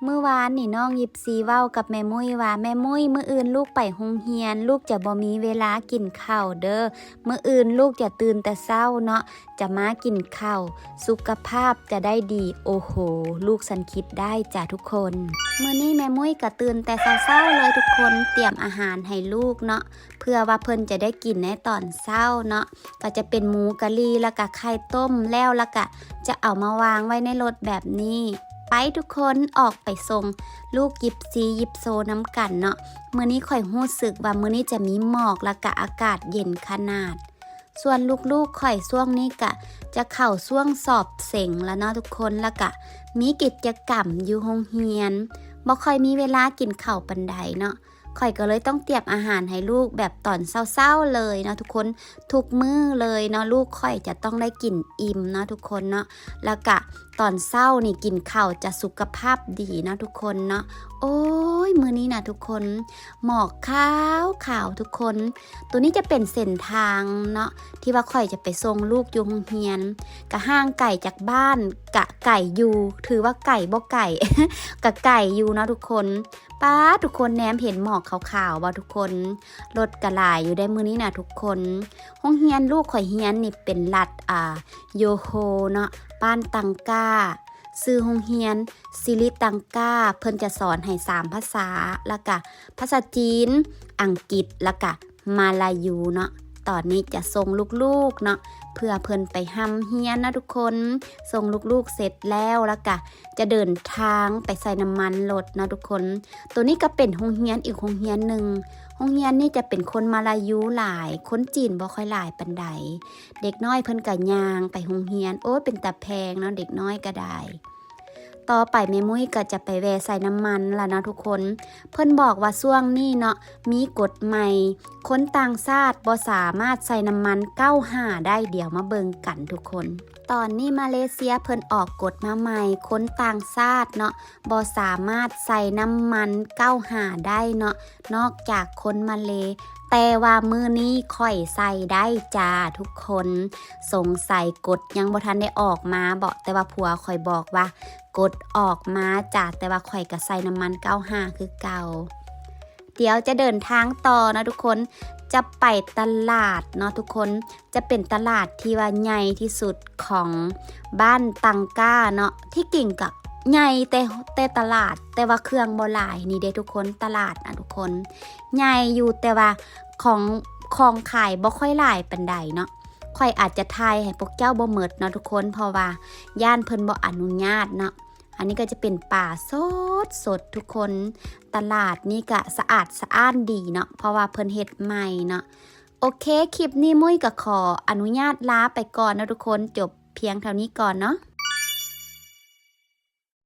ມື້ວານນີ້ນ້ອງຢິບຊີເວົ້າກັບແມ່ມຸ້ຍວ່າ ແມ່ມຸ້ຍ ມື້ອື່ນລູກໄປໂຮງຮຽນ ລູກຈະບໍ່ມີເວລາກິນເຂົ້າເດີ ມື້ອື່ນລູກຈະຕື່ນແຕ່ເຊົ້າເນາະ ຈະມາກິນເຂົ້າ ສຸຂະພາບຈະໄດ້ດີ. ໂອ້ໂຫ ລູກຊັ້ນຄິດໄດ້ຈ້າທຸກຄົນ. ມື້ນີ້ແມ່ມຸ້ຍກະຕື່ນແຕ່ເຊົ້າໆເລີຍທຸກຄົນ ຕຽມອາຫານໃຫ້ລູກເນາະ ເພື່ອວ່າເພິ່ນຈະໄດ້ກິນໃນຕອນເຊົ້າເນາະ ກໍຈະເປັນໝູກະຫຼີ່ ແລ້ວກະໄຂ່ຕົ້ມ ແລ້ວ ແລ້ວກະຈະເອົາມາວາງໄວ້ໃນລົດແບບນີ້. ໄປທຸກຄົນ ອອກໄປສົ່ງລູກຢິບຊີຢິບໂຊນຳກັນເນາະ. ມື້ນີ້ຂ້ອຍຮູ້ສຶກວ່າມື້ນີ້ຈະມີໝອກ ແລ້ວກະອາກາດເຢັນຂະໜາດ. ສ່ວນລູກໆຂ້ອຍຊ່ວງນີ້ກະຈະເຂົ້າຊ່ວງສອບເສັງແລ້ວເນາະທຸກຄົນ ແລ້ວກະມີກິດຈະກຳຢູ່ໂຮງຮຽນ ບໍ່ຄ່ອຍມີເວລາກິນເຂົ້າປານໃດເນາະ. ຂ້ອຍກໍເລີຍຕ້ອງຕຽມອາຫານໃຫ້ລູກແບບຕອນເຊົ້າໆເລີຍເນາະທຸກຄົນ ທຸກມື້ເລີຍເນາະ ລູກຂ້ອຍຈະຕ້ອງໄດ້ກິນອີ່ມເນາະທຸກຄົນເນາະ. ແລ້ວກະຕອນເຊົ້ານີ້ກິນເຂົ້າຈະສຸຂະພາບດີເນາະທຸກຄົນເນາະ. ໂອ້ຍ ມື້ນີ້ນະທຸກຄົນ ໝອກຂາວໆ ທຸກຄົນ. ໂຕນີ້ຈະເປັນເສັ້ນທາງເນາະ ທີ່ວ່າຂ້ອຍຈະໄປສົ່ງລູກຢູ່ໂຮງຮຽນ ກະຫ່າງໄກຈາກບ້ານ ກະໄກຢູ່ ຖືວ່າໄກບໍ່ໄກ ກະໄກຢູ່ເນາະທຸກຄົນ. ປາດ ທຸກຄົນແນມເຫັນໝອກຂາວໆບໍ່ທຸກຄົນ? ລົດກະຫຼາຍຢູ່ໄດ໋ມື້ນີ້ນະທຸກຄົນ. ໂຮງຮຽນລູກຂ້ອຍຮຽນນີ້ເປັນລັດ ອ່າ ໂຍໂຮເນາະ ບ້ານຕັງກາ ຊື່ໂຮງຮຽນ ສິລິຕັງກາ. ເພິ່ນຈະສອນໃຫ້ສາມພາສາ ແລ້ວກະພາສາຈີນ ອັງກິດ ແລ້ວກະມາລາຢູເນາະ. ຕອນນີ້ຈະສົ່ງລູກໆເນາະ ເພື່ອເພິ່ນໄປຮ່ຳຮຽນເນາະທຸກຄົນ. ສົ່ງລູກໆເສັດແລ້ວ ແລ້ວກະຈະເດີນທາງໄປໃສ່ນ້ຳມັນລົດເນາະທຸກຄົນ. ໂຕນີ້ກໍເປັນໂຮງຮຽນອີກໂຮງຮຽນໜຶ່ງ. ໂຮງຮຽນນີ້ຈະເປັນຄົນມາລາຢູຫຼາຍ ຄົນຈີນບໍ່ຄ່ອຍຫຼາຍປານໃດ. ເດັກນ້ອຍເພິ່ນກະຍ່າງໄປໂຮງຮຽນ. ໂອ້ຍ ເປັນຕາແພງເນາະ ເດັກນ້ອຍກະໄດ້. ຕໍ່ໄປແມ່ມຸ້ຍກໍຈະໄປແວ່ໃສ່ນ້ຳມັນລະເນາະທຸກຄົນ. ເພິ່ນບອກວ່າຊ່ວງນີ້ເນາະ ມີກົດໃໝ່ ຄົນຕ່າງຊາດບໍ່ສາມາດໃສ່ນ້ຳມັນເກົ້າຫ້າໄດ້. ດຽວມາເບິ່ງກັນທຸກຄົນ. ຕອນນີ້ມາເລເຊຍເພິ່ນອອກກົດມາໃໝ່ ຄົນຕ່າງຊາດເນາະ ບໍ່ສາມາດໃສ່ນ້ຳມັນເກົ້າຫ້າໄດ້ເນາະ ນອກຈາກຄົນມາເລ. ແຕ່ວ່າມື້ນີ້ຂ້ອຍໃສ່ໄດ້ຈ້າທຸກຄົນ. ສົງໄສກົດຍັງບໍ່ທັນໄດ້ອອກມາເບາະ ແຕ່ວ່າຜົວຂ້ອຍບອກວ່າກົດອອກມາຈ້າ ແຕ່ວ່າຂ້ອຍກໍໃສ່ນ້ຳມັນເກົ້າຫ້າຄືເກົ່າ. ດຽວຈະເດີນທາງຕໍ່ເນາະທຸກຄົນ ຈະໄປຕະຫຼາດເນາະທຸກຄົນ. ຈະເປັນຕະຫຼາດທີ່ວ່າໃຫຍ່ທີ່ສຸດຂອງບ້ານຕັງກາເນາະ. ທີ່ຈິງກະໃຫຍ່ແຕ່ ແຕ່ຕະຫຼາດ ແຕ່ວ່າເຄື່ອງບໍ່ຫຼາຍ. ນີ້ເດ້ທຸກຄົນ ຕະຫຼາດນະທຸກຄົນ ໃຫຍ່ຢູ່ ແຕ່ວ່າຂອງ ຂອງຂາຍບໍ່ຄ່ອຍຫຼາຍປານໃດເນາະ. ຂ້ອຍອາດຈະຖ່າຍໃຫ້ພວກເຈົ້າບໍ່ໝົດເນາະທຸກຄົນ ເພາະວ່າຢ້ານເພິ່ນບໍ່ອະນຸຍາດເນາະ. ອັນນີ້ກໍຈະເປັນປ່າສົດໆ ທຸກຄົນ. ຕະຫຼາດນີ້ກະສະອາດສະອ້ານດີເນາະ ເພາະວ່າເພິ່ນເຮັດໃໝ່ເນາະ. ໂອເຄ ຄລິບນີ້ມຸ້ຍກໍຂໍອະນຸຍາດລາໄປກ່ອນເນາະທຸກຄົນ ຈົບພຽງເທົ່ານີ້ກ່ອນເນາະ.